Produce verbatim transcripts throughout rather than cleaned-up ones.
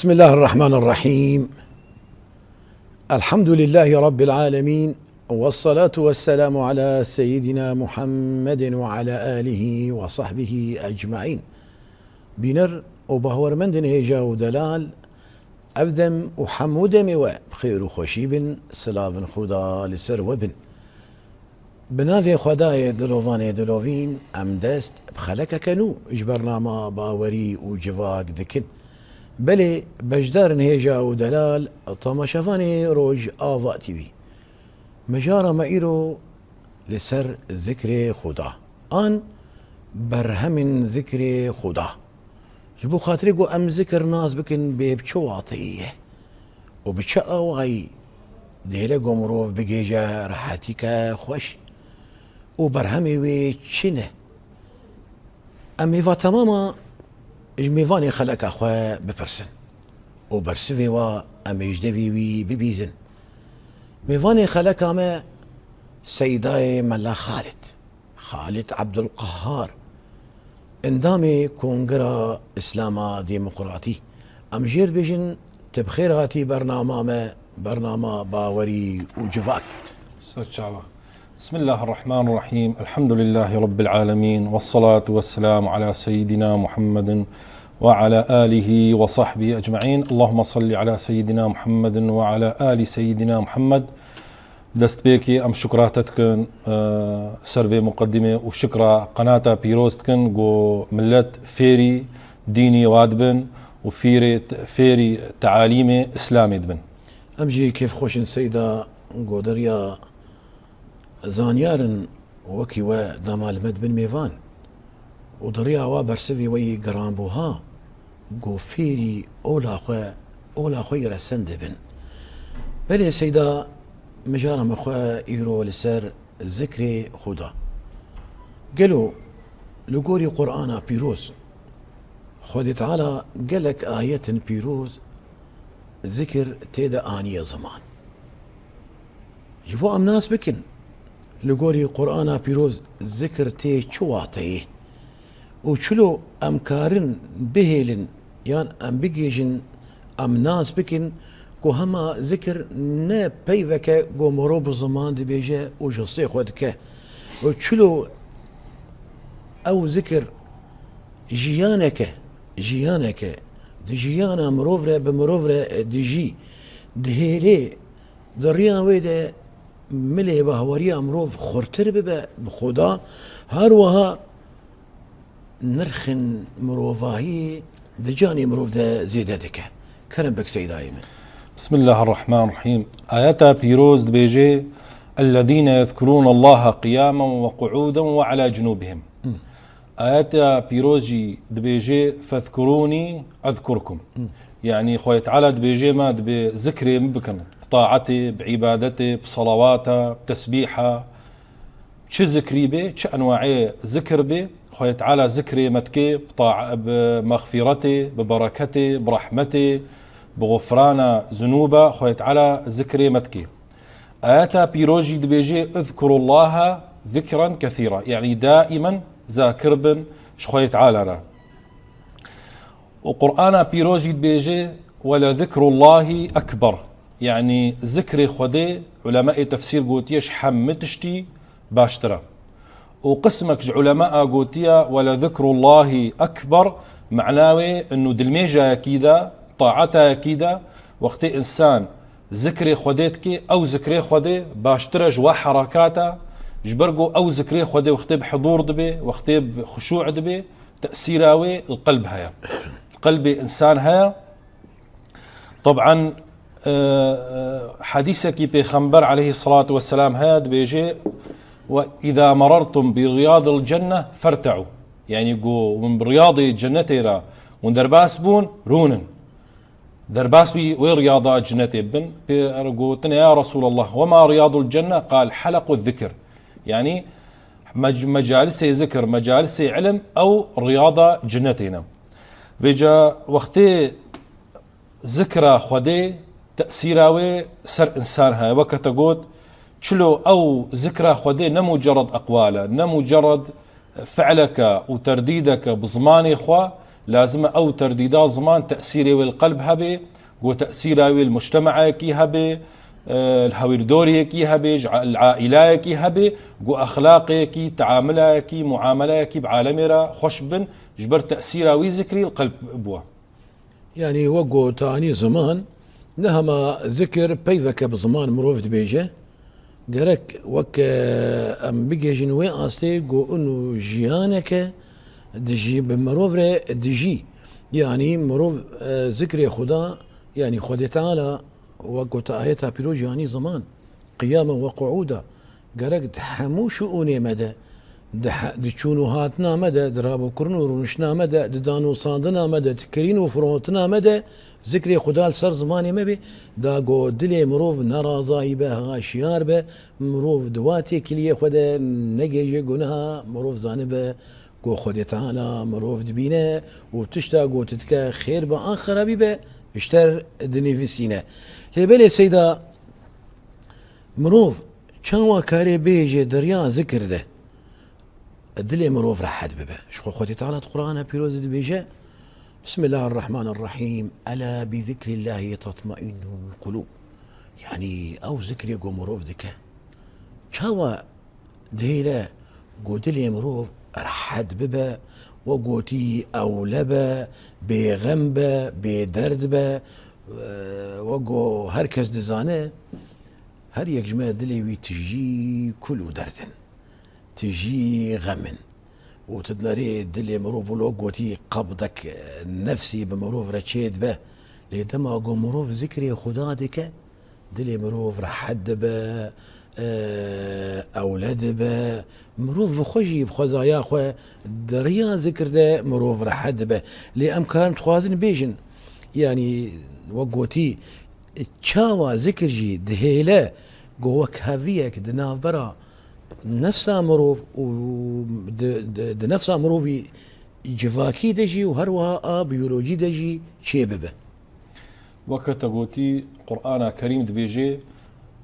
بسم الله الرحمن الرحيم. الحمد لله رب العالمين، والصلاة والسلام على سيدنا محمد وعلى آله وصحبه أجمعين. Bîner û bawermendên hêja û delal, ev dem û hemû demê we bi xêr û xweşî bin, silavin Xuda li ser we bin. Bi navê Xwedayê dilovanê dilovîn, em dest bi xelekeke nû ji bernama Bawerî û Civak dikin. Belê, beşdarên hêja û delal, temaşevanê Rojava T V. Mijara me îro li ser zikrê Xuda an berhemên zikrê Xuda. Ji bo xatirê ku em zikir nas bikin bê bi çi wateyê ye û bi çi awayî dihêle ku mirov bigihêje rehetîke xweş û berhemê wê çi ne? Em ê va temama ji mêvanê xeleka xwe bipirsin û bersivê wa em ê ji devê wî bibîzin. Mêvanê xeleka me Seydayê Mela Xalid, Xalid Abdulqahar, endamê Kongira Îslama Demokratî. Em jê re dibêjin, tu bi xêr hatî bernama me, bernama Bawerî û Civak. Ser çava. بسم الله الرحمن الرحيم. الحمد لله رب العالمين. والصلاة والسلام على سيدنا محمد وعلى آله وصحبه أجمعين. اللهم صل على سيدنا محمد وعلى آل سيدنا محمد. Destpêkê em şukra te dikin, e, ser vê muqedîmê û şukra qenata pîroz dikin ku millet fêrî dînî wa dibin û fîrê, fêrî tealîmê Îslamê dibin. Em jî kêfxweş in Seyda ku di riya zanyarin wekî we dema li me dibin mêvan û di riya wa bersivê we yî giranbûha ku fêrî ola xwe, ola xwe yî resen dibin. Belê Seyda, mijara me xwe îro li ser zikrê Xuda. Gelo li gorî Qur'ana pîroz Xwedê Teala gelek ayetin pîroz zikir tê de aniye ziman. Ji bo em nas bikin, li gorî Qur'ana pîroz zikir tê çi wateyê û çilo em karin bihêlin yan em bigihêjin, em nas bikin ku hema zikir ne peyveke ku mirov bi ziman dibêje û ji histê xwe dike û çilo ew zikir jiyaneke, jiyaneke di jiyana mirov re, bi mirov re dijî, dihêlê, di riya wê de milê bahweriya mirov xurtir bibe bi Xuda, her wiha nirxên mirovahiyê di canê mirov de zêde dike. Kerem bik Seydayê min. بسم الله الرحمن الرحيم. Ayeta pîroz dibêje: الذين يذكرون الله قياما وقعودا وعلى جنوبهم. Ayeta pîroz jî dibêje: فاذكروني أذكركم. Yanî Xwedê Teala dibêje me dibê zikrê min bikin. Bi taetê, bi îbadetê, bi salawata, bi tesbîha. Çi zikrî bê, çi enwaê zikir bê, Xwedê Teala zikrê me dike, bi ta-, bi mexfîretê, bi bereketê, bi rehmetê, bi xufrana zunûba, Xwedê Teala zikrê me dike. Ayeta pîroz jî dibêje: اذكروا الله ذكرا كثيرا. Yanî daimen zakir bin ji Xwedê Teala re. Û Qur'ana pîroz jî dibêje: ولذكر الله أكبر. Yanî zikrê Xwedê, ulema'ê tefsîr gotiye, ji hemî tiştî baştir e. Û qismek ji ulema a gotiye: ولذكر الله أكبر, mena wê inu dilmêjayekî de, taetayekî de, wextê însan zikrê Xwedê dike, ew zikrê Xwedê baştir e ji we herekata, ji ber ku ew zikrê Xwedê wextê bi hidûr dibe, wextê bi xuşû dibe, tesîra wê li qelb heye. Li qelbê însan heye. Teb'an, e, e, hedîsekî Pêxember aleyhisselatu vesselam heye, dibêje: وإذا مررتم برياض الجنة فارتعوا. Yanî ku hûn bi riyadê cennetê re hûn derbas bûn, rûnin. Derbas wî, wê riyada cennetê bin. Pê re gotin, "Ya Resulallah, wema riyadul cenne?" Qal, "Helequ zikir." Yanî mec-, mecalisê zikir, mecalisê ilim, ew riyada cennetê ne. Vêca wextê zikra Xwedê tesîra wê ser însan heye. Weke te got, çilo ew zikra Xwedê ne mucerred eqwal e, ne mucerred fi'leke û terdîdeke bi zimanê xwe, lazim e ew terdîda ziman tesîrê wê li qelb hebe, ku tesîra wê li mujtemeyekî hebe, e, li hewîrdoriyekî hebe, ji a-, li aîlayekî hebe, ku exlaqekî, teamilayekî, muameleyekî bi alemê re xweş bibin, ji ber tesîra wî zikrî li qelb bûye. Yanî wek got, te anî ziman, ne hema zikir peyveke bi ziman mirov dibêje. Gerek wek, e, em bigihîjin wê astê ku û jiyaneke dijî, bi mirov re dijî. Yanî mirov, e, zikrê Xuda, yanî Xwedê Teala, wek got ayeta pîroz, jî anî ziman, qiyamen we quûda. Gerek di hemû şiûnê me de, di he-, di çûn û hatina me de, di rabokirin û rûniştina me de, di danûsandina me de, di kirîn û firotina me de zikrê Xuda li ser zimanê me bê, da ku dilê mirov nerazayî be, haşiyar be, mirov di wa têkiliyê xwe de negihêje guneha, mirov zanibe ku Xwedê Teala mirov dibîne û tişta ku tu dike xêr be an xerabî be, ji te re dinivîsîne. Lê belê seyda, mirov çawa kare bêje di riya zikir de dilê mirov rehet bibe? Ji xwe Xwedê Teala di Qur'ana pîroz de dibêje, Bismillahirrahmanirrahîm. Ela bi zikrillahî tatmainnul qulûb. Yanî ew zikrê ku mirov dike, çawa dihêle ku dilê mirov rehet bibe, we gotî ewle be, bêxem be, bêderd be, e, we ku her kes dizane, her yek ji me dilê wî tijî kul û derd in, tijî xem in. Û tu dinerê dilê mirov wilo gotî qebdek, e, nefsî bi mirov re çê dibe. Lê dema ku mirov zikrê Xuda dike, dilê mirov rehet dibe, e, ewle dibe. Mirov bi xwe jî, bi xwezaya xwe di riya zikir de mirov rehet dibe. Lê em karin dixwazin bêjin, yanî wek gotî, çawa zikir jî dihêle ku wek heviyek di navbera nefsa mirov û di, di, di nefsa mirovî civakî de jî û her wiha a biyolojî de jî çê bibe. Weke te gotî, Qur'ana Kerîm dibêje,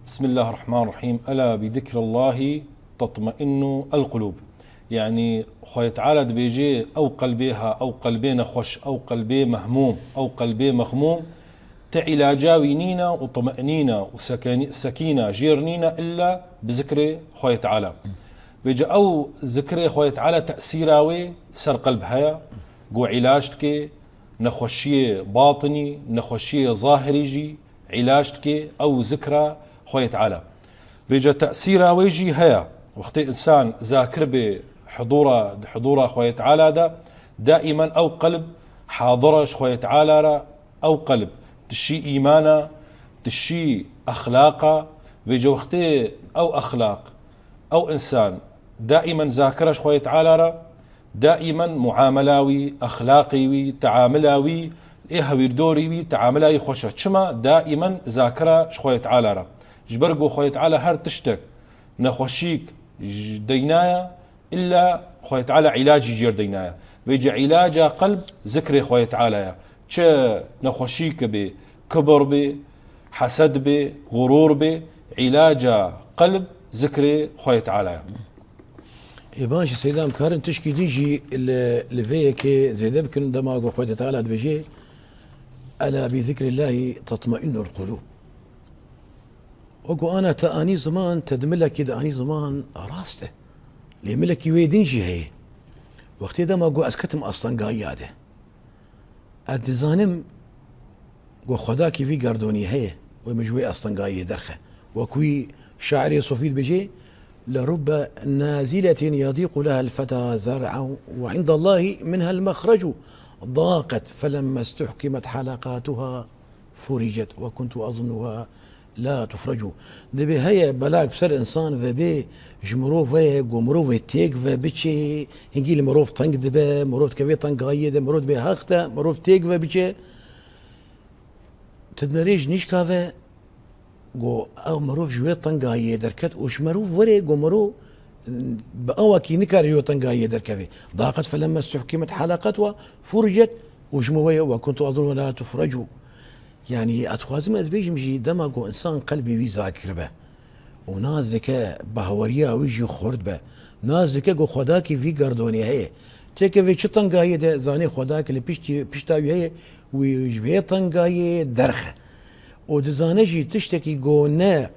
Bismillahirrahmanirrahîm, Ela bi zikrillahî tatmeinnu el qulûb. Yanî Xwedê Teala dibêje, ew qelbê ha, ew qelbê nexweş, ew qelbê mehmûm, ew qelbê mexmûm, ti îlaca wî nîne û timenîne û sekenî-, sekîne jêr nîne illa bi zikrê Xwedê Teala. Vêca ew zikrê Xwedê Teala tesîra wê ser qelb heye, ku îlac dike, nexweşiyê batinî, nexweşiyê zahirî jî îlac dike ew zikra Xwedê Teala. Vêca tesîra wê jî heye. Wextê însan zakir bê hidûra, di hidûra Xwedê Teala de, daimen ew qelb hadir e ji Xwedê Teala re, ew qelb tişî îman e, tişî exlaq e. Vêca wextê ew exlaq, ew însan daimen zakir e ji Xwedê Teala re, daimen muamela wî, exlaqê wî, teamila wî, ê hewîrdorî wî, teamila wî xweş e. Çima? Daimen zakir e ji Xwedê Teala re. Ji ber ku Xwedê Teala her tiştek nexweşîk ji deynaye, illa Xwedê Teala îlacî jêr deynaye. Vêca îlaca qelb zikrê Xwedê Teala ye. Çi nexweşîk bê, kibir bê, hesed bê, xurûr bê, îlaca qelb zikrê Xwedê Teala ye. Ê baş e, Seyda, em karin tişkî din jî li, li vê yekê zêde bikin, dema ku Xwedê Teala dibêje, Ela bi zikrillahî tatmainnul qulûb. Wekî ana te anî ziman, te di milekî de anî ziman, rast e. Lê milekî wê din jî heye. Wextê dema ku ez ketim astengayiya de, ez dizanim ku Xwedakî vî gerdonî heye, wê min ji wê astengayiyê derxe. Wek wî şairê sofî dibêje, لرب نازلة يضيق لها الفتى ذرعا وعند الله منها المخرج ضاقت فلما استحكمت حلقاتها فرجت وكنت أظنها la tufrecu. Dibê heye belak bi ser însan ve bê, ji mirov ve ye, ku mirov ê têk ve biçê, hingî li mirov teng dibe, mirov dikeve tengayiyê de, mirov dibê heq de, mirov têk ve biçe. Tu dinerê ji nîşka ve, ku ew mirov ji wê tengayiyê derket û ji mirov were, ku mirov bi awakî nikare ji wê tengayiyê derkeve. Daqet felemme stuhkimet halaqet ve furicet û ji min we ye, ve kuntu azunnu la tufrecu. Yanî, ez dixwazim ez bêjim jî, dema ku însan qelbê wî zakir be û nas dike, bahweriya wî jî xurt be, nas dike ku Xwedakî vî gerdonê heye, têkeve çi tengayê de, zanê Xwedakî li piştî, pişta wî heye, wî ji vê tengayê derxe. Û dizane jî tiştekî ku ne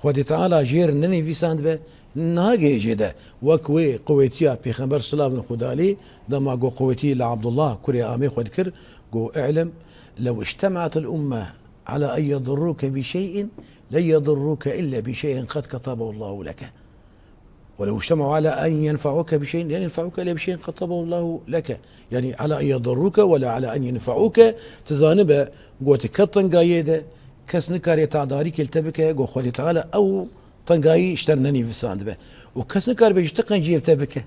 Xwedê Teala jê re nenivîsandibe, nagihê jê de. Wek wê quwetiya Pêxember silav li Xwedê alî, dema ku quwetî li Abdullah kurê amê xwe dikir, ku, "I'lem, lew ictemaet el umme ala en yedurruke bi şey'in, len yedurruke illa bi şey'in qed ketebehu Allahu leke. Ve lew ictemaû ala en yenfeûke bi şey'in, len yenfeûke illa bi şey'in ketebehu Allahu leke." Yanî, ala en yedurruke ve la ala en yenfeûke, tu zanibe, ku tu ket tengayê de, kes nikare tedarîkê li te bike, ku Xwedê Teala ew tengayî ji te re nenivîsandibe. Û kes nikaribe ji te qenciyê bi te bike.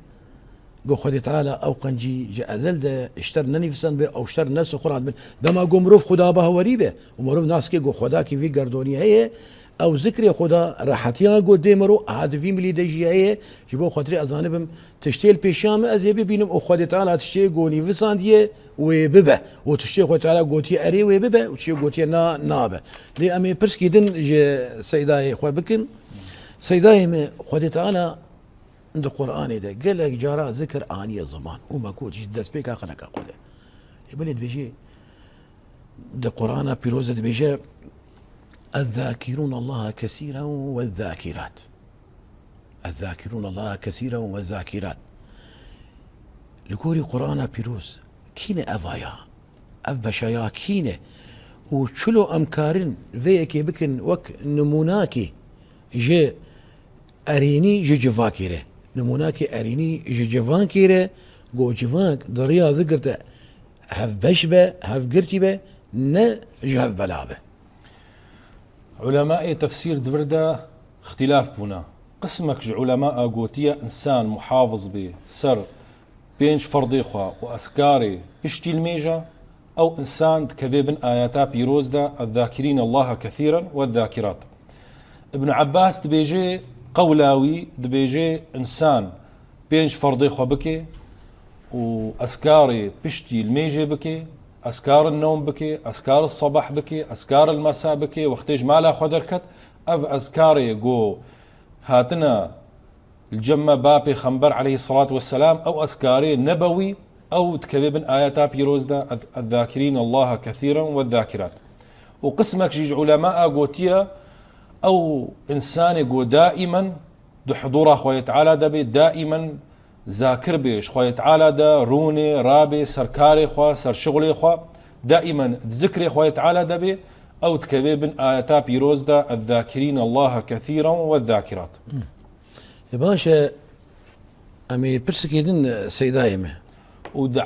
Ku Xwedê Teala ew qencî ji ezel de ji te re nenivîsandibe, ew ji te re nesixurandibin. Dema ku mirov Xuda bahwerî be û mirov nas ke ku Xwedakî vî gerdonî heye, ew zikrê Xuda rehetiya ku dê mirov, aha di vî milî de jî heye, ji bo xatirê ez zanibim, tiştê li pêşiya min ez ê bibînim û Xwedê Teala tiştê ku nivîsandiye wê bibe. Û tiştê Xwedê Teala gotiye erê wê bibe û tiştê gotiye na, nabe. Lê em ê pirskî din ji Seydayê xwe bikin. Seydayê me, Xwedê Teala di Qur'anê de gelek cara zikir aniye ziman û me got jî destpêka xeleka xwe de. Ê belê dibêje, di Qur'ana pîroz de dibêje, "Ezzakirûn Allaha kesîren ve zâkirat." "Ezzakirûn Allaha kesîren ve zâkirat." Li gorî Qur'ana pîroz, kî ne ev aya? Ev beşa ya kî ne? Û çilo em karin vê yekê bikin wek nimûnakê ji erênî ji civakê re? Nimûnakê erênî ji civakê re, ku civak di riya zikir de hevbeş be, hevgirtî be, ne ji hev bela be. Ulemayê tefsîr di vir de îxtîlaf bûne. Qismek ji ulema a gotiye însan muhafiz bê ser pênc ferdê xwe û ezkarê piştî limêja, ew însan dikeve bin ayeta pîroz de, "Ezzakirîn Allaha kesîren ve zâkirat." Ibn Abbas dibêje, qewla wî dibêje, însan pênc ferdê xwe bike û ezkarê piştî limêjê bike, ezkar newm bike, ezkar sebah bike, ezkar mesa bike, wextê ji mala xwe derket, ev ezkarê ku hatine li cem me ba Pêxember aleyhisselatu vesselam, ew ezkarê nebewî, ew dikeve bin ayeta pîroz de, "Ez-, ezzakirîn Allaha kesîren ve zâkirat." Û qismek jî ji ulema a gotiye, ew însanê ku daimen di hudûra Xwedê Teala de bê, daimen zakir bê, ji Xwedê Teala de rûnê, rabê, ser karê xwe, ser şixulê xwe, daimen di zikrê Xwedê Teala de bê, ew dikeve bin ayeta pîroz de, "Ezzakirîn Allaha kesîren ve zâkirat." Ê baş e, em ê pirsikê din, e, Seydayê me. Û di, e,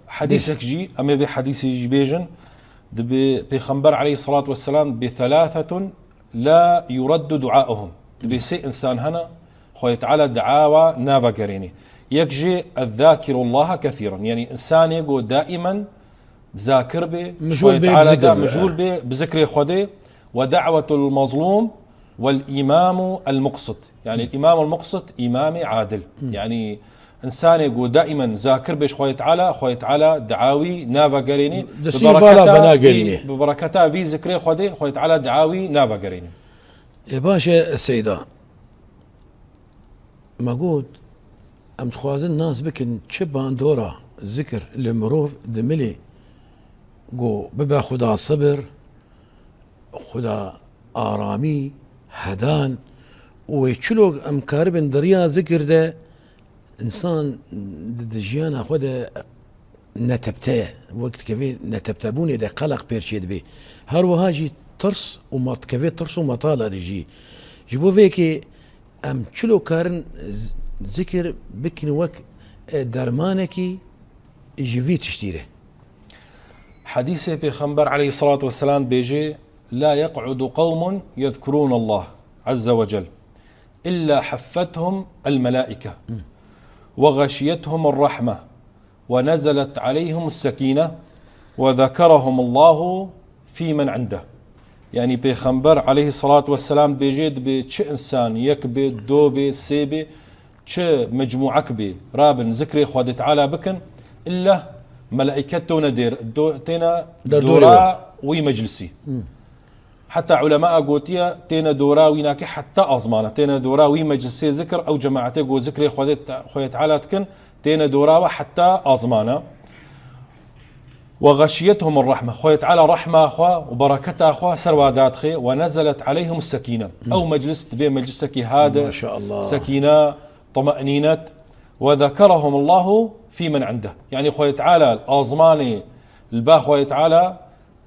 hedîsek jî, em ê vê hedîsê jî bêjin, dibê Pêxember aleyhisselatu vesselam dibê, "Thelâthetun la yuraddu duauhum." Dibê sê însan hene, Xwedê Teala diawa navegerênê. Yek jê, "Ezzâkirullaha kesîran." Yanî însanê ku daimen zakir bê, Mijûl Xwedê bê, Teala bi zikir da bê. Mijûl bê, bi zikrê Xwedê. "Ve da'wetul mazlûm vel îmamu el muqsit." Yanî îmam el muqsit, îmamê adil. Yanî însanê ku daimen zakir bê ji Xwedê Teala, Xwedê Teala dua wî navegerênê. Di Bi sî vala bereketa venagerînê. vî, bi bereketa vî zikrê Xwedê, Xwedê Teala dua wî navegerênê. Ê baş e, Seyda. Me got, em dixwazin nas bikin çi bandora zikir li mirov dimilê, ku bibe Xuda sibir, Xuda aramî, hedan û wê çilo em karibin di riya zikir de însan di, di jiyana xwe de netepte, wek dikevê neteptebûnê de qeleq pêr çêdibê. Her wiha jî tirs û mat-, dikevê tirs û metala de jî. Ji bo vê yekê em çilo karin z-, zikir bikin wek, e, dermanekî ji vî tiştî re. Hedîsê Pêxember aleyhisselatu vesselam dibêje, لا يقعد قوم يذكرون الله عز وجل إلا حفتهم الملائكة وغشيتهم الرحمة ونزلت عليهم السكينة وذكرهم الله فيمن عنده. Yani Pêxember aleyhissalatu vesselam dibêje, dibê çi insan yek bê, do bê, sê bê, çi mecmuek bê, rabin zikrê Xwedê Teala bikin, illa melaiket tone dêr, do, têne dora wî meclisî. Heta ulemaa gotiye, têne dora wî nake heta azmana. Têne dora wî meclisê zikir, ew cemaetê ku zikrê Xwedê te-, Xwedê Teala dikin, têne dora we heta azmana. Ve xeşiyethum rahme. Xwedê Teala rehma xwe û bereketa xwe ser wa dadixê. Ve nezelet aleyhim sekîne. Ew meclis dibe meclisekî hade, Maşallah. Sekîne, temenînet. Ve zekerahum Allahu fî men indeh. Yani Xwedê Teala li azmanê li ba Xwedê Teala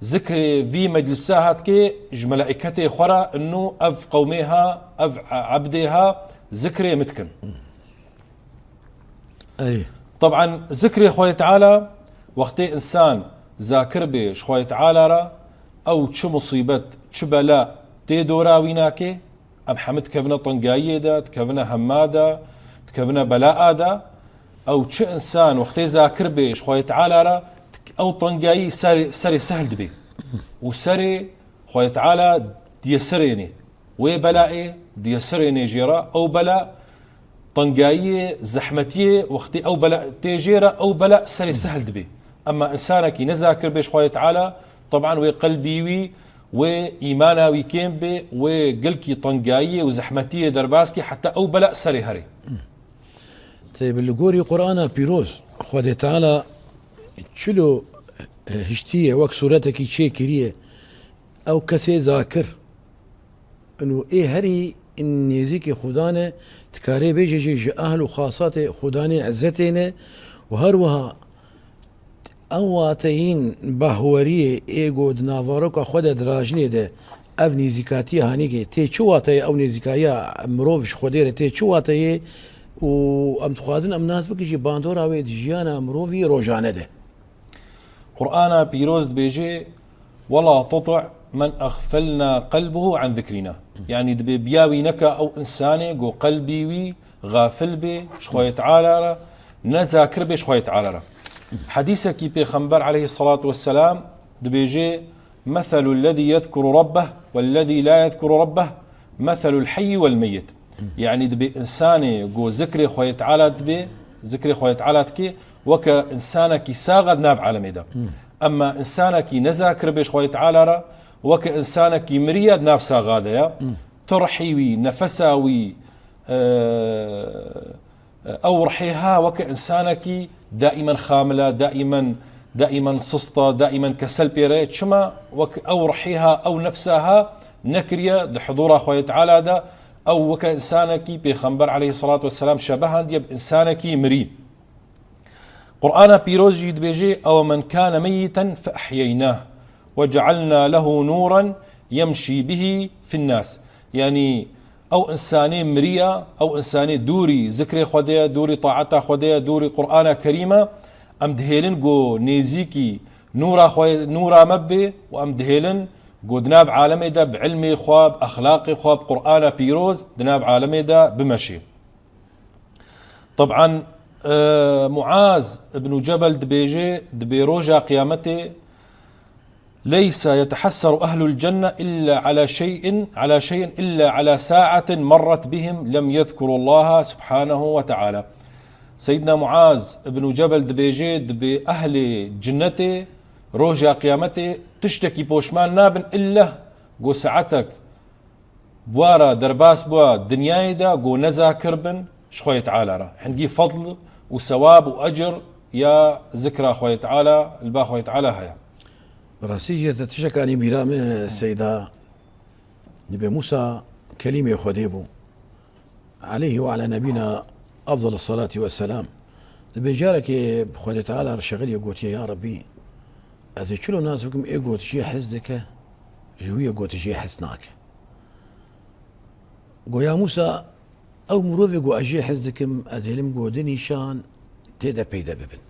zikrê vî meclisa hatike ji melaîketê xwe re, inû ev qewmê ha, ev ebdê ha, zikrê min dikin. Erê. Teban zikrê Xwedê Teala, wextê insan zakir bê ji Xwedê Teala re, ew çi musîbet, çi bela tê dora wî nake, em hemî dikevine tengayiyê de, dikevine hema de, dikevine belaa de. Ew çi insan wextê zakir bê ji Xwedê Teala re, ew tengayî serê, serê sehl dibe. Û serê Xwedê Teala diyeserênê. Wê belaê diyeserênê jê re, ew bela tengayiyê, zehmetiyê, wextê ew bela tê jê re, ew bela serê sehl dibe. Ema insanekî nezakir bê ji Xwedê Teala, teban wê qelbî wî, wê îmana wî kêm bê, wê gelkî tengayiyê û zehmetiyê derbas kê, heta ew bela serê herê. Tê bi li gorî Qur'ana Pîroz, Xwedê Teala çilo, e, hiştiye, wek sûretekî çêkiriye, ew kesê zakir, Ino ê herî nêzîkî Xudan e, dikarê bêje jî ji ehl û xasatê Xudanê izzetê ne û her wiha ew wateyîn bahweriyê ê ku di navaroka xwe de dirajinê de ev nêzîkatiya hanîkê tê çi wateyê ew nêzîkatiya mirov ji Xwedê re tê çi wateyê û em dixwazin em nas bikin jî bandora wê di jiyana mirovî rojane de. Qur'ana Pîroz dibêje, "Wela tuti' men exfelna qelbuhu an zikrina." Yanî dibê biya wî neke ew însanê ku qelbî wî xafil bê ji Xwedê Teala re, ne zakir bê ji Xwedê Teala re. Hedîsekî Pêxember aleyhisselatu vesselam dibêje, "Meselul lezî yezkuru rabbeh wellezî la yezkuru rabbeh, meselul heyyi wel meyyit." Yanî dibê însanê ku zikrê Xwedê Teala dibê, zikrê Xwedê Teala dikê, weke însanekî sax e di nav alemê de. Ema însanekî nezakir bê ji Xwedê Teala re, weke însanekî mirî ye di nav saxa de ye. Tirhî wî, nefesa wî, e, Ew rihê ha weke însanekî daîmen xamil e, daîmen, daîmen sist e, daîmen kesel pê re ye. Çima? Wek ew rihê ha, ew nefsa ha nekiriye di hidûra Xwedê Teala de. Ew weke însanekî Pêxember aleyhisselatu vesselam şebehandiye bi însanekî mirî. Qur'ana Pîroz jî dibêje, "Ew men kane meyyiten fe ehyeynah ve cealna lehu nûren yemşî bihî fin nas." Yanî ew însanê miriya, ew însanê dûrî zikrê Xwedê ye, dûrî taeta Xwedê ye, dûrî Qur'ana Kerîm e, em dihêlin ku nêzîkî nûra xwe, nûra me bibê û em dihêlin ku di nav alemê de bi ilmê xwe, bi exlaqê xwe, bi Qur'ana pîroz di nav alemê de bimeşê. Teban, e, Muaz ibn Cebel dibêje, dibê roja qiyametê, "Leysa yetehesseru ehlul cenne illa ala şeyin, ala şeyin illa ala sa'atin marrat bihim lem yezkurullaha subhanahu ve teala." Seyyidina Muaz ibn Cebel dibêje, dibê ehlê cinnetê roja qiyametê tiştekî poşman nabin illa ku saetek bi wa re derbas bûya dinyayê de ku nezakir bin ji Xwedê Teala re. Hingî fedl û sewab û ecir ya zikra Xwedê Teala, li ba Xwedê Teala heye. Bi rastî jî te tiştekanî bîra min Seyda, dibê Mûsa kelîmê Xwedê bû. Aleyhi ve ala nebîna afdal salati ve selam. Dibê carekê bi Xwedê Teala re şexilî gotiye, "Ya Rebbî, ez ê çilo nas bikim ê gotişiyê hez dike, ji wî yê gotişiyê hez nake." Goya Mûsa, ew mirovê ku ez jê hez dikim, ez hêlim ku di nîşan tê de peyde bibin.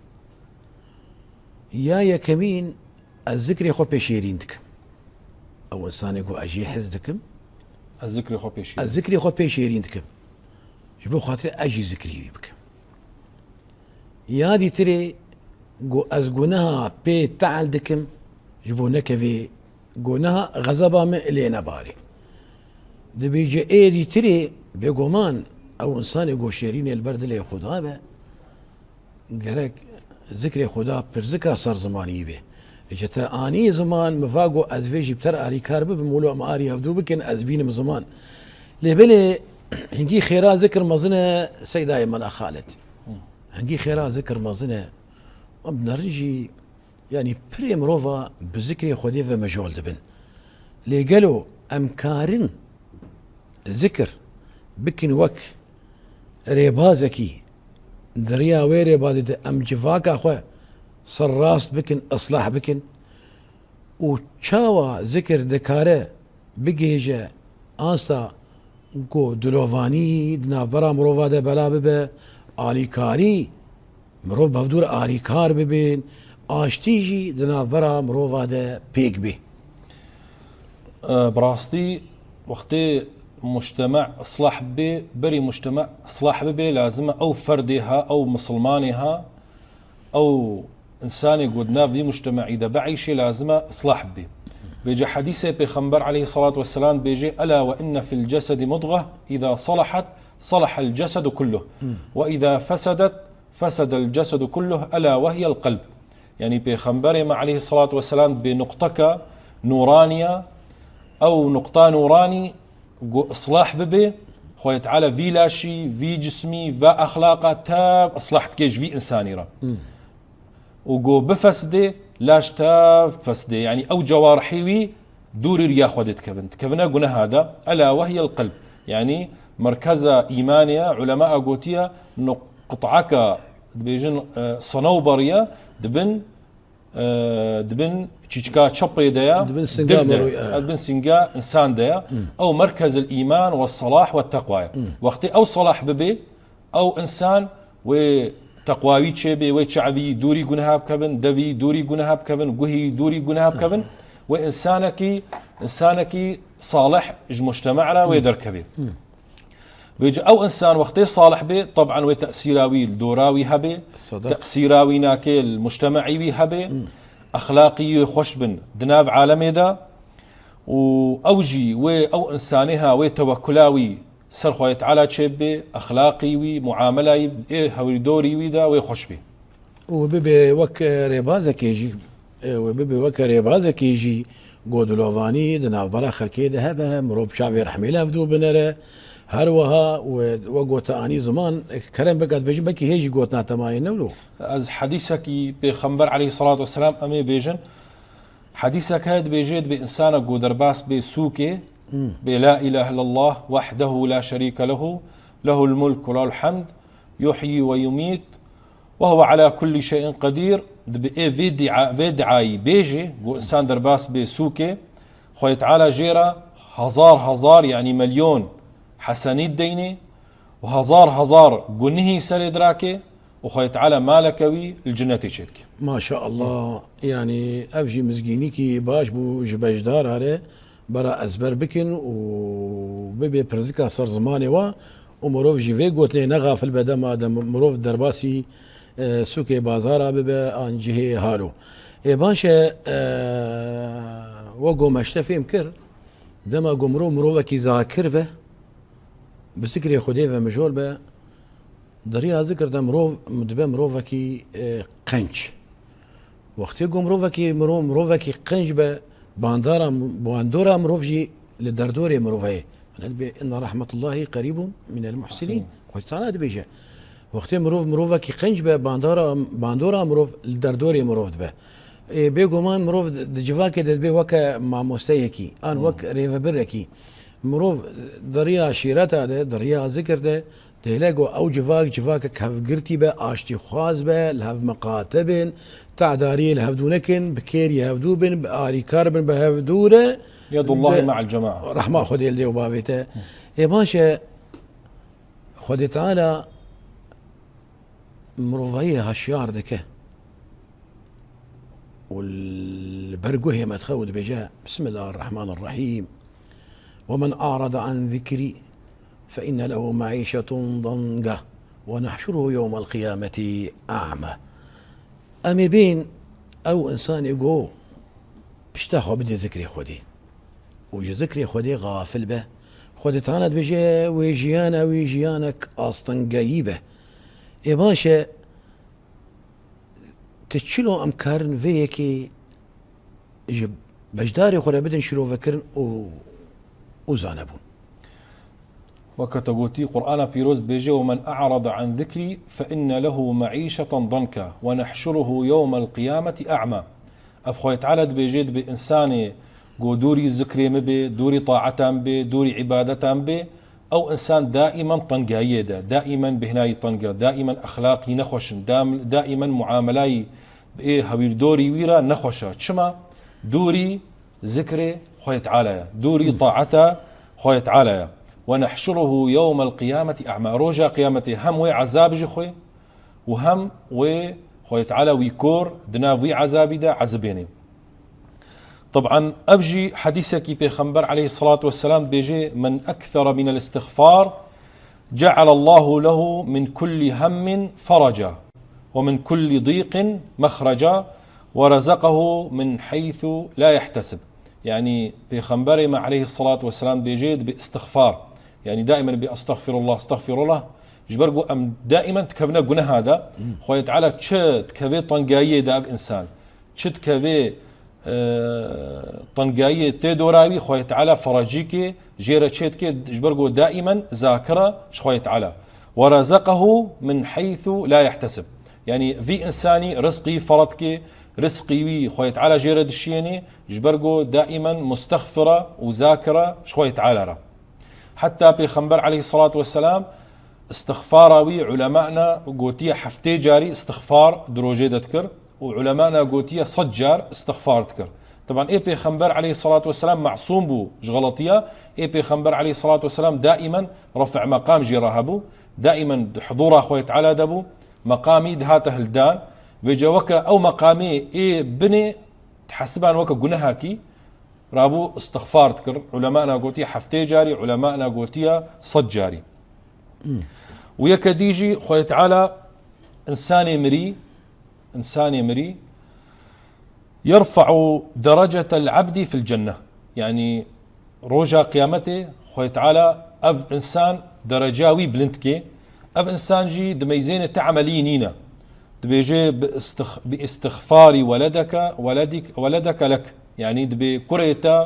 Ya yekemîn, ez zikrê xwe pêşêrîn dikim. Ew insanê ku ez jê hez dikim, Ez zikrê xwe pêşî. Ez zikrê xwe pêşêrîn dikim. Ji bo xatirê ez jî zikrî wî bikim. Ya dîtirê ku ez guneha pê tehl dikim, ji bo nekevê guneha xezeba min lê nebarê. Dibêje ê dîtirê bêguman ew insanê ku şêrînê li ber dilê Xuda be, gerek zikrê Xuda pirzika ser zimanî be. Ji te anî ziman, mi va ku ez vê jî bi te re arîkar bibim, wilo em arî hevdû bikin, ez bînim ziman. Lê belê hingî xêra zikir mezin e, Seydayê Mela Xalid. Hingî xêra zikir mezin e. Em nerin jî, yanî pirê mirova bi zikrê Xwedê ve mijol dibin. Lê gelo em karin zikir bikin wek rêbazekî, di riya wê rêbazê de em civaka xwe serrast bikin, islah bikin û çawa zikir dikare bigihêje asta ku dilovanî di navbera mirova de bela bibe, alîkarî, mirov bi hevdû re alîkar bibin, aştî jî di navbera mirova de pêk bê. E, bi rastî wextê mujtema islah bê, berî mujtema islah bibê, lazim e ew ferdê ha, ew misilmanê ha, ew insanê ku di nav vî mujtema'î de bieyşê, lazim e islah bibê. Vêca hedîsê Pêxember aleyhissalatu vesselam dibêje: "Ela ve inne fil cesedi mudgah, iza salahat, salahal cesedu kulluh. Ve iza fesedet, fesedel cesedu kulluh, ela ve hiyel qelb." Yanî Pêxemberê me aleyhissalatu vesselam dibê nuqteka nûraniya, ew nuqta nûranî ku islah bibê, Xwedê Teala vî laşî, vî cismî, va exlaqa tev islah dike ji vî insanî re. Û ku bifesdê, laş tev fesdê. Yanî ew cewarihê wî dûrî riya Xwedê dikevin. Dikevine guneha de. Ela ve hiyel qelb. Yanî merkeza îmanê ye, ulema gotiye, nuqtaka, dibêjin, e, senewberiye, dibin, e, dibin çîçka çepê de ye, Dibin singa dil de, mirû-, e. dibin singa insan de ye. Ew merkezil îman ve salah ve teqwa ye. Wextê ew salah bibê, ew insan wê teqwa wî çêbê, wê çavî dûrî guneha bikevin, devî dûrî guneha bikevin, guhî dûrî guneha bikevin, wê insanekî, insanekî salih ji mujtema re wê derkevê. Vêca ew insan wextê salih bê, teban wê tesîra wî li dora wî hebe, Sedaq. tesîra wî nake li mujtemaî wî hebe, exlaqî wê xweş bin di nav alemê de û ew jî wê ew insanê ha wê tewekkula wî ser Xwedê Teala çêbibe, exlaqî wî, muamelayî ê hewîrdorî wî de wê xweş bê. Û bibe wek rêbazekê jî, û bibe wek rêbazekê jî ku dilovanî di navbera xelkê de hebe, mirov bi çavê rehmê li hevdû binere. Her wiha we, we gote anî ziman, kerem bike dibêjin, belkî hê jî gotina te maye ne wilo. Ez hedisekî Pêxember aleyhissalatu vesselam em ê bêjin. Hedîsek heye dibêje, dibê insana ku derbas bê sûkê, bê la ilahe illallah, wahdehu la şerîke lehu, lehul mulk ve lehul hamd, yuhyi ve yumît, ve huve ala kulli şeyin qedîr, dibê ê vê dua, vê duayî bêjê, ku insan derbas bê sûkê, Xwedê Teala jê re hezar hezar, yanî milyon hesenît deynê û hezar hezar gunihî serê dirake û Xwedê Teala maleke wî li cinetê çêdike. Maşallah. Yanî ev jî mizgînîkî baş bû ji beşdara re, bera ezber bikin û bibe pirzika ser zimanê wa û mirov jî vê gotinê nexafil be, dema de mirov derbasî, e, sûkê bazara bibe an cihê halo. Ê baş e, e, we gomeşte fêm kir, dema ku mirov mirovekî zakir be, bi zikrê Xwedê ve mijol be, di riya zikir de mirov dibe mirovekî, e, qenc. Wextê ku mirovekî, mirov, mirovekî qenc be, bandora, bandora mirov jî li derdorê mirov heye. Dibê, inna rahmetullahi qerîbun minel muhsinin. Xwedê Teala dibêje. Wextê mirov, mirovekî qenc be, bandora, bandora mirov li derdorê mirov dibe. Ê, bêguman mirov di, di civakê de dibê weke mamosteyekî, an wek rêvebirekî. Mirov di riya şîreta de, di riya zikir de, dihêle ku ew civak, civakek hevgirtî be, aştîxwaz be, li hev miqate bin, te'dariyê li hevdû nekin, bi kêrî hevdû bin, bi arîkar bin, bi hevdû re. Yedullahi me'al cema'a. Rehma Xwedê li dê û bavê te. Ê baş e, Xwedê Teala mirovayî heşyar dike. û li ber guhê me dixe û dibêje, Bismillahirrahmanirrahîm. ومن أعرض عن ذكري فإن له معيشة ضنكا ونحشره يوم القيامة أعمى. Em ê bên ew însanê go pişta xwe bidê zikrê Xwedê û ji zikrê Xwedê xafil be, Xwedê Teala dibêje, wê jiyana wî jiyanek astingeyî be. Ê baş e, Ti çilo em karin vê yekê ji beşdarê xwe re bidin şîrovekirin û, û zanebûn? Weke te gotî, Qur'ana Pîroz dibêje, "ومن أعرض عن ذكري فإن له معيشة ضنكا ونحشره يوم القيامة أعمى." Ev Xwedê Teala dibêje, dibê însanê go dûrî zikrê min bê, dûrî taeta min bê, dûrî îbadeta min bê, Ew însan daîman tengayiyê de, daîman bêhnayî teng e, daîman exlaqî nexweş in, dam-, daîman muamelayî bi ê hewîrdorî wî re nexweş e. Çima? Dûrî zikrê Xwedê Teala ye. Dûrî taeta Xwedê Teala ye. "ونحشره يوم القيامة أعمى." Roja qiyametê hem wê ezab ji xwe û hem wê Xwedê Teala wî kor di nav wî ezabî de ezibênê. Teb'an, ev jî hedîsekî Pêxember aleyhissalatu vesselam dibêje, "من أكثر من الاستغفار جعل الله له من كل هم فرجا ومن كل ضيق مخرجا ورزقه من حيث لا يحتسب." Yani Pêxemberê me aleyhissalatu vesselam dibêje, dibê istixfar. Yani daîmen dibê estexfirullah, estexfirullah. Ji ber ku em daîmen dikevine guneha de, Xwedê Teala çi dikeve tengayiyê de ev însan. Çi dikevê, e, tengayiyê tê dora wî, Xwedê Teala ferecîkê jê re çê dike, ji ber ku daîmen zakira ji Xwedê Teala. "ورزقه من حيث لا يحتسب." Yani vî însanî rizqî fera dike, rizqî wî Xwedê Teala jê re dişiyênê, ji ber ku daîmen mustexfira û zakira ji Xwedê Teala re. Heta Pêxember aleyhissalatu vesselam istixfara wî ulemana gotiye heftê carî istixfar di rojê de dikir. û ulemana gotiye sed car istixfar dikir. Teban ê Pêxember aleyhissalatu vesselam masûm bû ji xeletiya. Ê Pêxember aleyhissalatu vesselam daîmen ref' meqam jê re hebû. Daîmen di hudûra Xwedê Teala de bû. Meqamî dihate hildan. Vêce weke ew meqamê ê binê dihesiban weke gunehakî rabû istixfar dikir. Ulemana gotiye heftê carî, ulemana gotiye sed carî. Û yeke dî jî Xwedê Teala însanê mirî, însanê mirî, "يرفع درجة العبد في الجنة." Yani roja qiyametê Xwedê Teala ev însan dereca wî bilind dike. Ev însan jî dimeyzêne ti emelî nîne. Dibêje, "بإستخ-، باستغفار ولدك، ولدك، ولدك لك." Yani dibê kurê te,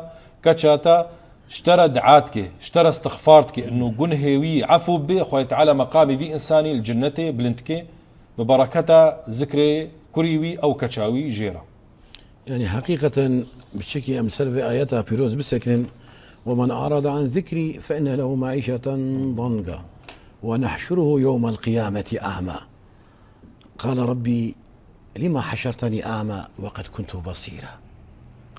keça te ji te re dua dike, ji te re istixfar dike, inu gunhê wî efû bê, Xwedê Teala meqamê vî însanî li cinnetê bilind dike, bi bereketa zikrê kurî wî ew keça wî jê re. Yani heqîqeten biçekî em ser vê ayeta pîroz bisekinin, "ومن أعرض عن ذكري فإن له معيشة ضنكا ونحشره يوم القيامة أعمى." قال رب لم حشرتني أعمى وقد كنت بصيرا.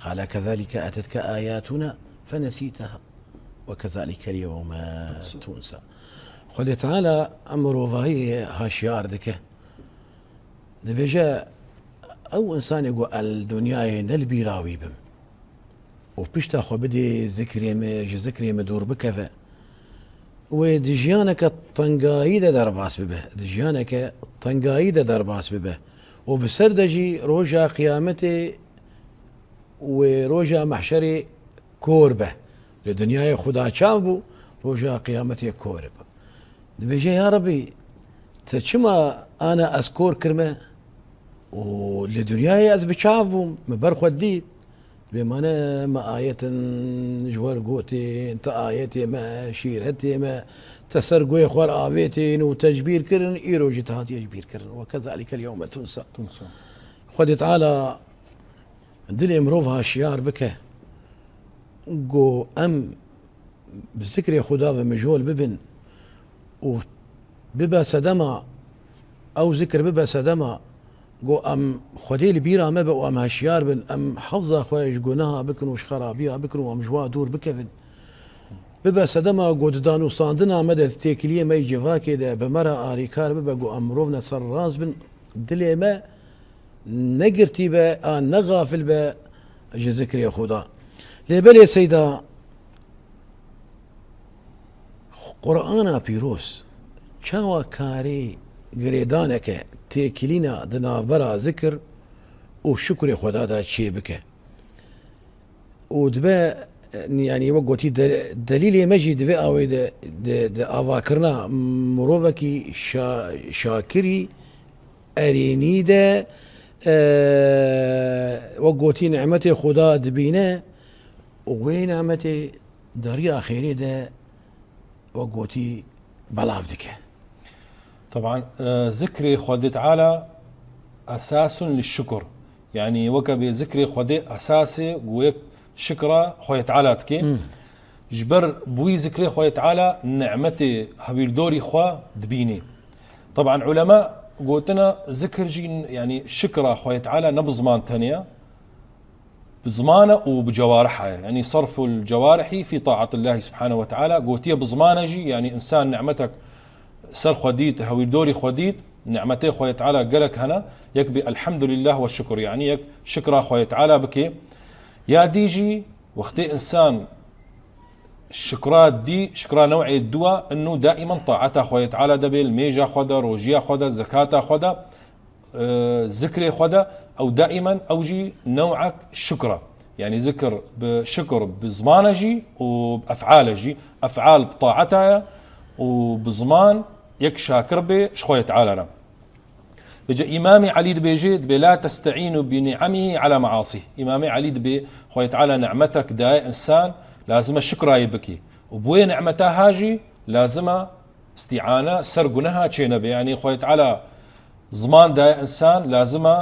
قال كذلك أتتك آياتنا فنسيتها وكذلك اليوم تنسى. Xwedê Teala em mirovahiyê haşiyar dike. Dibêje, ew însanê ku el dinyayê ne li bîra wî bim. û pişta xwe bidê zikrê me, ji zikrê me dûr bikeve. Wê di jiyaneke tengayî de derbas bibe, di jiyaneke tengayî de derbas bibe. Û bi ser de jî roja qiyametê wê roja mehşerê kor be. Li dinyayê Xuda çav bû, roja qiyametê kor be. Dibêje, ya Rebî, te çima ana ez kor kirme û li dinyayê ez bi çav bûm, min ber xwe dît. Dibê mane me ayetin ji we re gotin, te ayetê me, şîretê me, te ser guhê xwe re avêtin û te ji bîr kirin, îro jî te hatiye ji bîr kirin. Ve kezalike l-yewme tunsa. Tunsa. Xwedê Teala dilê mirov haşiyar bike, ku em bi zikrê Xuda ve mijol bibin û bibe sedema, ew zikir bibe sedema, ku em Xwedê li bîra me be û em heşiyar bin, em hefza xwe ji guneha bikin û ji xerabiya bikin û em ji wa dûr bikevin. Bibe sedema ku di danûstandina me de, di têkiliyê me yê civakê de bi me re arîkar bibe, ku em mirov ne ser rast bin, dilê me negirtî be, a ne xafil be ji zikrê Xuda. Lê belê seyda Qur'ana pîroz çawa karê girêdaneke têkilîna di navbera zikir û şukurê Xweda de çê bike? Û dibe, yanî wek gotî de-, delîlê me jî di vê awê de, de, de avakirina mirovekî şa-, şakirî erênî de, e, wek gotî nimetê Xuda dibîne û wê nimetê di riya xêrê de wek gotî belav dike. Teban, e, zikrê Xwedê Teala esasun li şukur. Yanî weke bê zikrê Xwedê esasê ku yek şikra Xwedê Teala dike. Hmm. Ji ber bûyî zikrê Xwedê Teala nimetê hewîrdorî xwe dibînî. Teban ulema gotine zikir jî, yanî şikra Xwedê Teala ne bi ziman tenê ye, bi ziman e û bi cewariha ye. Yanî sarful cewarihî fî taatillahi subhanehu ve teala. Gotiye bi ziman e jî, yanî însan nimetek ser xwe dît, hewîrdorî xwe dît, nimetê Xwedê Teala gelek hene, yek bê elhamdulillah ve şukur, yanî yek şikra Xwedê Teala bike. Ya dî jî wextê însan şikra dî, şikra new'ê dû e, inû daîmen taeta Xwedê Teala de bê, li mêja xwe de, rojiya xwe de, zekata xwe de, e, zikrê xwe de, ew daîmen ew jî new'ek şukr e. Yanî zikr bi şukr bi ziman e jî û bi ef'al e jî. Ef'al bi taeta ye û bi ziman yek şakir bê ji Xwedê Teala re. Vêca Îmamê Elî dibêje, dibê, "La testeînu bi ni'amihi ala measih." Îmamê Elî dibê, Xwedê Teala nimetek daye însan, lazim e şukrayê bikî. Û bi wê nimeta ha jî lazim e îstîane ser guneha çê nebe. Yanî Xwedê Teala ziman daye însan, lazim e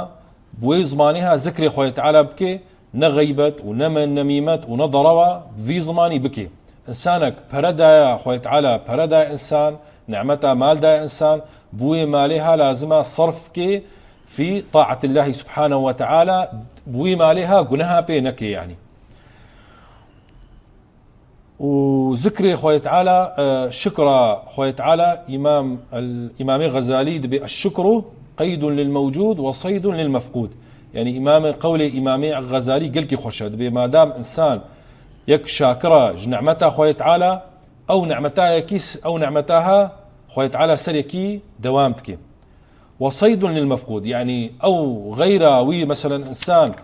bi wê zimanê ha zikrê Xwedê Teala bike, ne xeybet û ne me-, nemîmet û ne derewa bi vî zimanî bike. Însanek pere daye, Xwedê Teala pere daye însan, nimeta mal daye însan, bi wê malê ha lazim e serf ke fî taetillahi subhanehu ve teala, bi wê malê ha guneha pê neke yanî. Û zikrê Xwedê Teala, e, şikra Xwedê Teala, Îmam el-, Îmamê Xezalî dibê, "Eşşukru qeydun lil mewcûd ve seydun lil mefqûd." Yanî Îmamê, qewlê Îmamê Xezalî gelkî xweş e. Dibê, madam însan yek şakir e ji nimeta Xwedê Teala, ew nimeta yekî s-, ew nimeta ha Xwedê Teala ser yekî dewam dike. Ve seydun lil mefqûd. Yanî ew xeyra wî, meselen, însan,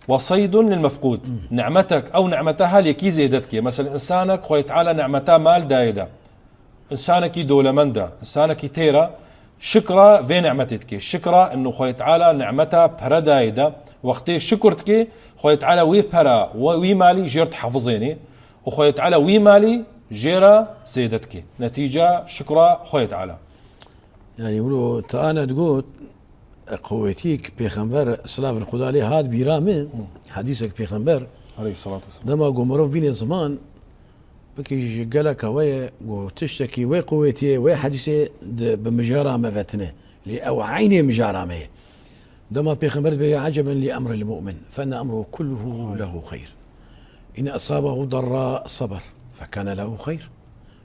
ve seydun lil mefqûd. Nimetek, ew nimeta ha li yekî zêde dike. Meselen, însanek Xwedê Teala nimeta mal dayê de. Însanekî dolemend e, însanekî têr e, şikra vê nimetê dike. Şikra inû Xwedê Teala nimeta pere dayê de. Wextê şikr dike, Xwedê Teala wê pera, wê, wî malî jêr dihefizênê. Û Xwedê Teala wî malî jê re zêde dike. Netîca şikra Xwedê Teala. Yanî wilo te ana digot, e, qewetîk Pêxember, silavên Xuda lê hat bîra min, hedîsek Pêxember, Aleyhissalatu vesselam. Dema ku mirov bîne ziman, bikî ji geleka we ye, ku tiştekî wê qewetî ye, wê hedîsê di, bi mijara me ve tine. Lê ew eynê mijara me ye. Dema Pêxember dibê, "Ya eceben li emril mu'min, fe inne emrehu kulluhu lehu xeyr. İn esabehu darra saber, fe kane lehu xeyr.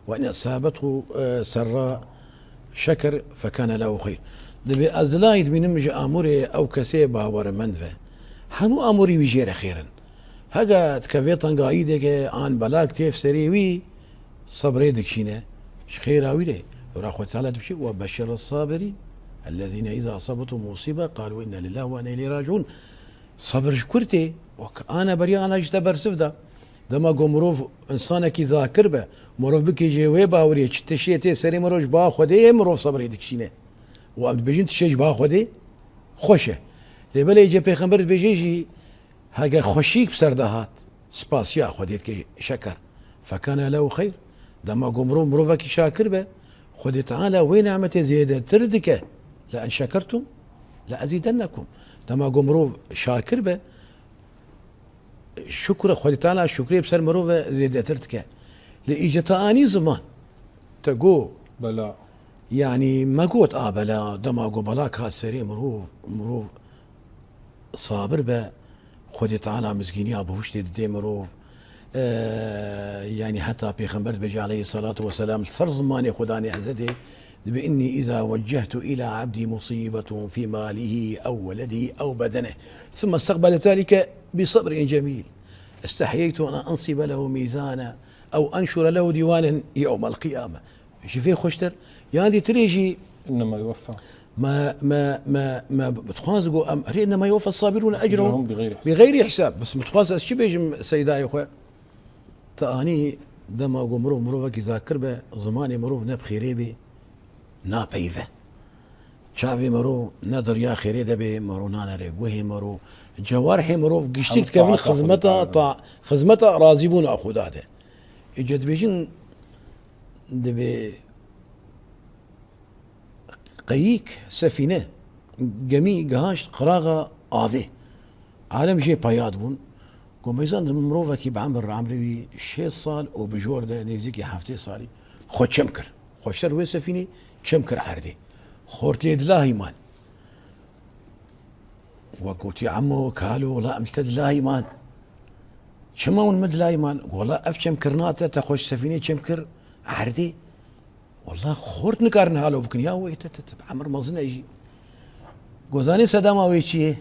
Ve in esabehu, e, serra şeker, fe kane lehu xeyr." Dibê ez dilahî dibînim ji amûrê ew kesê bawermend ve. Hemû amûrî wî jê re xêr in. Hege dikeve tengayî dike, an belag têv serê wî, sebrê dikişîne. Ji xêra wî re. Ora Xwedê Teala dibêje, "Ve beşşiris sabirîn. Ellezîne îza esabethum musîbe, qalû inne lillâhi ve inne ileyhî raciûn." Sebir ji ku tê? Wek ana beriya ana ji te bersiv da. Dema ku mirov, însanekî zakir be, mirov bikêje wê baweriyê, çi tiştê tê serê mirov ji ba Xwedê ye, mirov sebrê dikişîne. Û em dibêjin tiştê ji ba Xwedê xweş e. Lê belê îce Pêxember dibêje jî, hege xweşîk bi ser de hat, spasiya Xwedê dike, şeker. Fekane lehu xeyr. Dema ku mirov mirovekî şakir be, Xwedê Teala wê nimetê zêdetir dike. Le in şekertum le ezîdennekum. Dema ku mirov şakir be, şukre, Xwedê Teala şukrê bi ser mirov ve zêdetir dike. Lê îce te anî ziman, te got, Bela. Yanî me got, a bela, dema ku bela ka serê mirov, mirov sabir be, Xwedê Teala mizgîniya bihuştê didê mirov. E, yanî heta Pêxember dibêje aleyhissalatu vesselam, li ser zimanê Xudanê Ezzedê, Dibê, إني إذا وجهت إلى عبدي مصيبة في ماله أو ولده أو بدنه ثم استقبل ذلك بصبر جميل استحييت أن أنصب له ميزانا أو أنشر له ديوانا يوم القيامة. Ji vê xweştir, yan dî tirê jî إنما يوفى. Me, me, me, me bi-, dixwaz got, em, erê, إنما يوفى الصابرون أجرهم أجرهم بغير حساب. بغير حساب. Bes min dixwaz ez çi bêjim seydayê xwe? Te anî dema ku mirov mirovekî zakir be, zimanê mirov ne bi xêrê bê, napeyve. Çavê mirov ne di riya xêrê de bê, mirov nanere guhê mirov. Cewarihê mirov giştî Hemû dikevin taata xizmeta Xwedê Teala. ta-, xizmeta razîbûna Xuda de. Îca dibêjin, dibê qeyîk, sefîne, gemî gihaşt qiraxa avê. Alem jê peyad bûn. Got, meyzan, di mirovekî bi emir, emrê wî şêst sal û bi jor de nêzîkî heftê salî xwe çem kir. Xweştir wê sefînê çem kir erdê. Xort lê dilahî man. We gotî, Emo, kalo, wela em ji te dilahî man. Çima hûn min dilahî man? Wela ev çemkirina te, te xwe ji sefînê çem kir erdê. Wela xort nikarin halo bikin. Ya wê te, te, te, bi emir mezin e jî. Got, zanî sedema wê çi ye?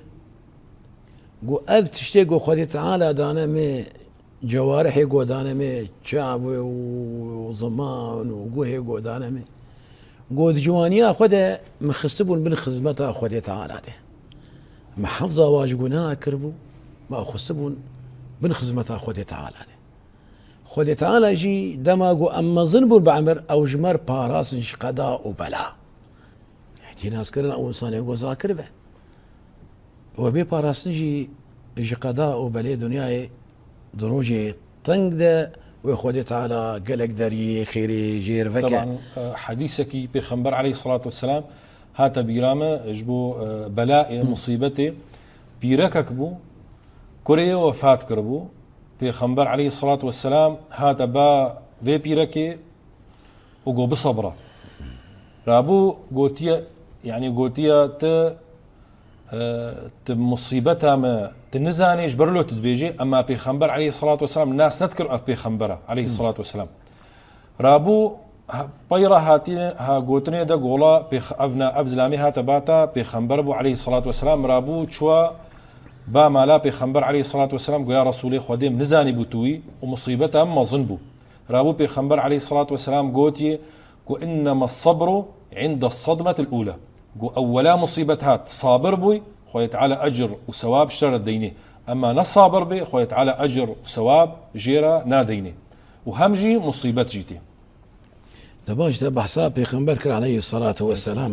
Got, ev tiştê ku Xwedê Teala dane me, cewarihê ku dane me, çavê û ziman û guhê ku dane me. Got, di ciwaniya xwe de min xistibûn bin xizmeta Xwedê Teala de. Min hefza wa ji gunaha kiribû, min ew xistibûn bin xizmeta Xwedê Teala de. Xwedê Teala jî dema ku em mezin bûn bi emir, ew ji me re parastin ji qeda û bela. Tînaskirina ew însanê ku zakir be. We bê parastin jî ji qeda û belê dinyayê di rojê teng de wê Xwedê Teala gelek deriyê xêrê jê re veke. Teban, e, hedîsekî Pêxember aleyhissalatu vesselam hate bîra me ji bo, e, belayê, Hı. musîbetê. Pîrekek bû, kurê wê wefat kiribû. Pêxember aleyhissalatu vesselam hate ba vê pîrekê û got, "Bisebra." Rabû gotiye, yani gotiye, "Tu, e, tu musîbeta me, tu nizanî, ji ber lo tu dibêjî, emma Pêxember aleyhissalatu vesselam nas nedikir ev Pêxembera aleyhissalatu vesselam." Rabû, ha, peyra hatine, ha, gotinê de gola, pêx-, ev na, ev zilamê hate bata, Pêxember bû aleyhissalatu vesselam, rabû çuwa ba mala Pêxember aleyhissalatu vesselam, goya, "Resûlê Xwedê, min nizanî bû tu wî, û musîbeta min mezin bû." Rabû Pêxember aleyhissalatu vesselam gotiye ku, "Innema sabru inda sadmetil ula." Ku ewwela musîbet hat, sabir bûy, Xwedê Teala ecir û sewab ji te re deynê. Emma ne sabir bê, Xwedê Teala ecir û sewab jê re nadeynê. Û hem jî musîbet jî tê. De baş, te behsa Pêxember kir aleyhissalatu vesselam.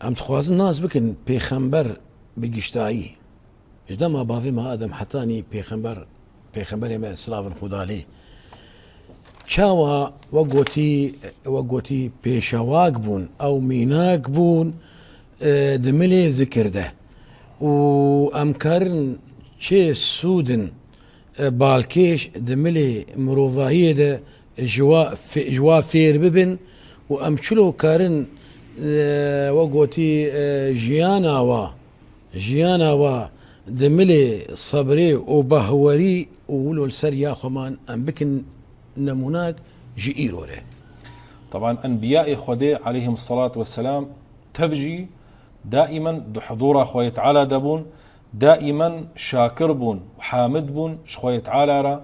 Em dixwazin nas bikin Pêxember bi giştayî. Ji dema bavê me Adem hetanî Pêxember, Pêxemberê me silavin Xuda lê. Çawa we gotî, we gotî pêşewak bûn, ew mînak bûn, e, di milê zikir de. Û em karin çê sûdin, e, balkêş di milê mirovahiyê de ji wa fê-, ji wa fêr bibin û em çilo karin, e, we gotî, e, jiyana wa, jiyana wa di milê sebrê û bahwerî û wilo li ser ya xwe man em bikin nemûnak ji îro re. Teban enbiyayê Xwedê aleyhim salatu vesselam tev jî daimen di hudûra Xwedê Teala de bûn, daimen şakir bûn û hamid bûn ji Xwedê Teala re,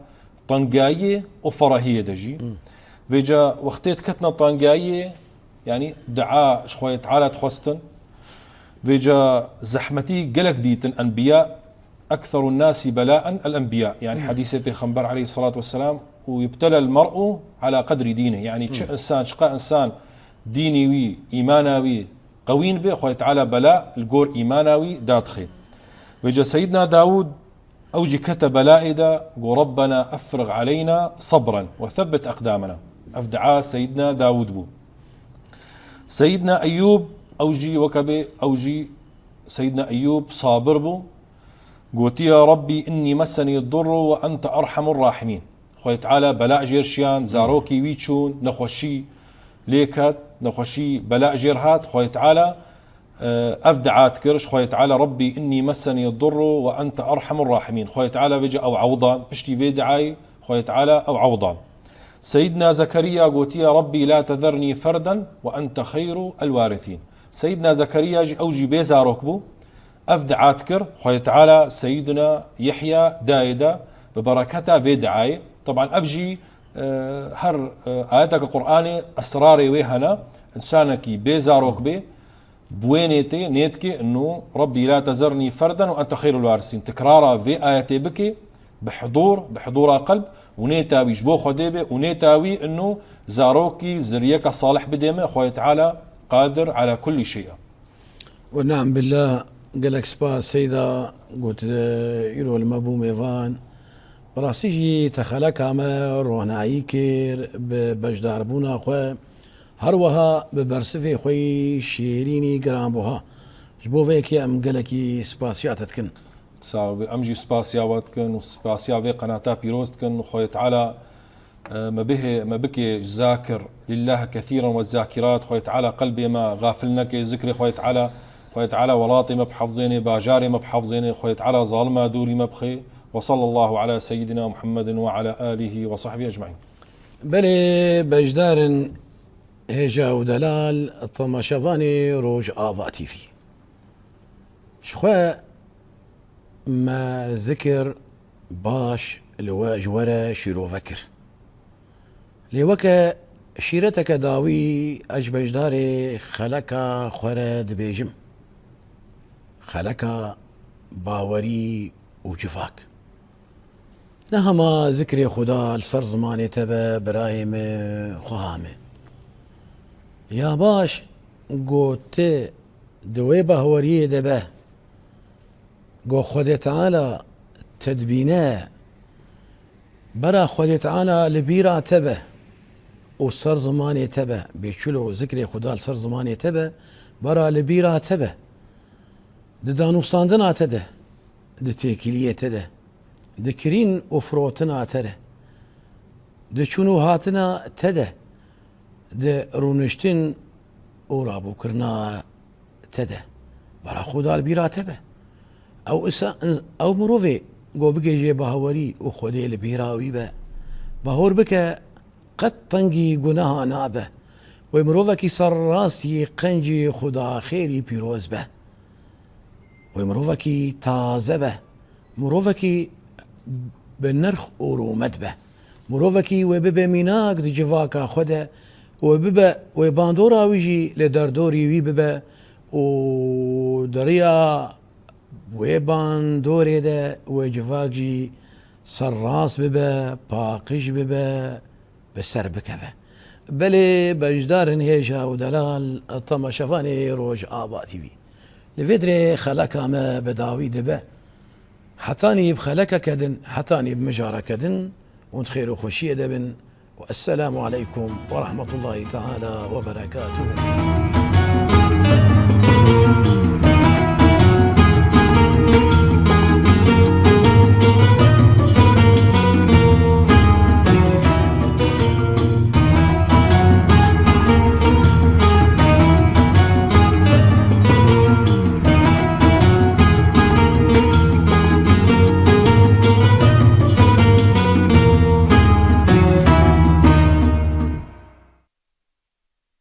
tengayiyê û ferahiyê de jî. Hmm. Vêca wextê diketina tengayiyê, yanî dua ji Xwedê Teala dixwestin. Vêca zehmetî gelek dîtin enbiya, "Ekserun nasi belaen el enbiya." Yanî Hmm. hedîsê Pêxember aleyhissalatu vesselam, "Û yubtelel mer'u ala qedri dînî." Yanî çi Hmm. insan, çiqa insan dînî wî, îmana wî qewîn bê, Xwedê Teala bela li gor îmana wî dadixe. Vêca Seyyidna Dawûd, ew jî kete belayê de, got, "Rabbena efrig aleyna sabran ve sebbit eqdamena." Ev dua Seyyidna Dawûd bû. Seyyidna Eyyûb, ew jî weke bê, ew jî Seyyidna Eyyûb sabir bû. Gotiye, "Rabbî innî messenî durru ve ente erhamur rahimîn." Xwedê Teala bela jêr şiyan, zarokî wî çûn, nexweşî lê ket, nexweşî bela jêr hat. Xwedê Teala, e, ev dua dikir ji Xwedê Teala, "Rabbî innî messenî durru ve ente erhamur rahimîn." Xwedê Teala vêca ew ewdan, piştî vê duayê Xwedê Teala ew ewdan. Seyidna Zekeriya gotiye, "Rabbî la tezernî ferden ve ente xeyru el-warîsîn." Seyidna Zekeriya jî, ew jî bê zarok bû. Ev dua dikir, Xwedê Teala Seyidna Yehya dayê de bi bereketa vê duayê. Teban ev jî, e, her, e, ayeteke Qur'anê esrarê wê hene. Însanekî bê zarok bê, bi wê nêtê, nêtkê, inu, "Rabbî la tezernî ferden ve ente xeyrul warisîn." Tikrara vê ayetê bikê, bi hidûr, bi hidûra qelb û nêta wî ji bo Xwedê bê û nêta wî, inu, zarokî, ziriyeka salih bidê me, Xwedê Teala qadir ala kullî şey e. Ve ne'em billah, gelek spas Seyda, got, e, îro li me bû mêvan. Bi rastî jî te xeleka me ronayî kir bi beşdarbûna xwe. Her wiha bi bersivê xwe yî şêrînî giranbuha. Ji bo vê yekê em gelekî spasiya te dikin. Sax be, em jî spasiya we dikin û spasiya vê qenata pîroz dikin. Xwedê Teala, e, me bihê, me bike zakir lillah kethîran ve zakirat. Xwedê Teala qelbê me gafil neke, zikrê Xwedê Teala. Xwedê Teala welatê me bihefzêne, bajarê me bihefzêne. Xwedê Teala zalima dûrî me bixê. Ve sallallahu ala seyyidina Muhammedin ve ala alihi ve sahbihi ecmaîn. Belê, beşdar in hêja û delal, temaşevanê Rojava T V. Ji xwe me zikir baş li we, ji we re şîrove kir. Lê weke şîreteke dawî ez ji beşdarê xeleka xwe re dibêjim. Xeleka bawerî û civak. Ne hema zikrê Xuda li ser zimanê te be, birayê min, xweha min. Ya baş, got tu di wê bahweriyê de be, got Xwedê Teala te dibîne, bera Xwedê Teala li bîra te be û ser zimanê te be, bê çilo zikrê Xuda li ser zimanê te be, bera li bîra te be, di danûstandina te de, di têkiliyê te de, di kirîn û firotina te de, di çûn û hatina te de, di rûniştin û rabûkirina te de, bera Xuda li bîra te be. Ew isa, ew mirovê go bigihêje bawerî û Xwedê li bîra wî be. Bahor bike, qet tengî guneha nabe. Wê mirovekî serrast yî qencî Xuda xêrî pîroz be. Wê mirovekî taze be. Mirovekî bi nirx û rûmet be. Mirovekî wê bibe mînak di civaka xwe de, wê bibe, wê bandora wî jî li derdorî wî bibe û di riya wê bandorê de wê civak jî serrast bibe, paqij bibe, bi ser bikeve. Belê, beşdar in hêja û delal, temaşevanê Rojava T V. Li vê dirê xeleka me bi dawî dibe. Hetanî bi xelekeke din, hetanî bi mijareke din, hûn di xêr û xweşiyê de bin. Ve esselamu aleykum ve rahmetullahi teala ve berekatuhu.